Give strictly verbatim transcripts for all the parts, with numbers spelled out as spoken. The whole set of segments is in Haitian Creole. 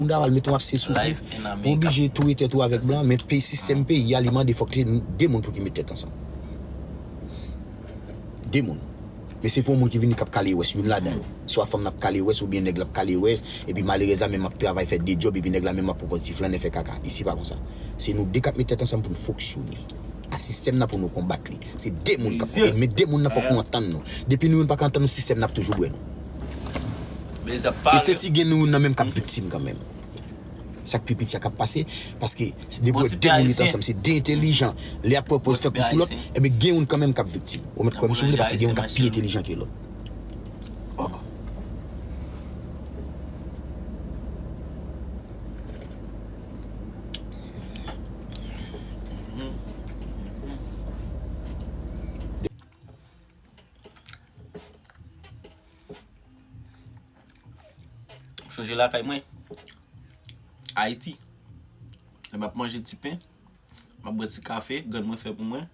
Moun ta pral mete yon abse sou ou. Ou oblije touye tèt ou avèk blan, men pe, sistèm peyi a, li mande fòk te de moun pou ki met tèt ansanm. De moun. Men se pou yon moun ki vini k ap kale wès, youn ladan yo. Swa fanm nan ap kale wès oubyen nèg la ap kale wès, epi malerèz la menm ap travay fè de djòb, epi nèg la menm ap pran ti flannen fè kaka. Isi pa konsa. Se nou de k ap met tèt ansanm pou n fonksyone. A sistèm nan pou nou konbat li. Se de moun k ap konbat, men de moun nan fòk nou antann nou. Depi nou youn pa ka antann nou, sistèm nan ap toujou bwè nou. E se si gen nou youn nan menm k ap viktim kanmenm. Sa k pi piti a k ap pase, paske se depi w wè de moun met ansanm, se de entelijan, lè y ap pran pòz fè kou sou lòt, ebyen gen youn kanmenm k ap viktim. Ou mèt kwè m si w vle, paske gen youn k ap pi entelijan ke lòt. Chonje lakay mwen, Ayiti. M ap manje ti pen, m ap bwè ti kafe, grann mwen fè pou mwen.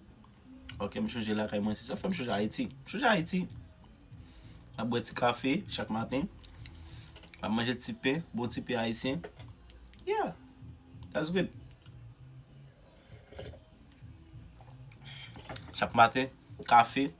Ok, m chonje lakay mwen, se sa fè m chonje Ayiti. M chonje Ayiti. M ap bwè ti kafe chak maten. M ap manje ti pen, bon ti pen ayisyen. Yeah, that's good. Chak maten, kafe,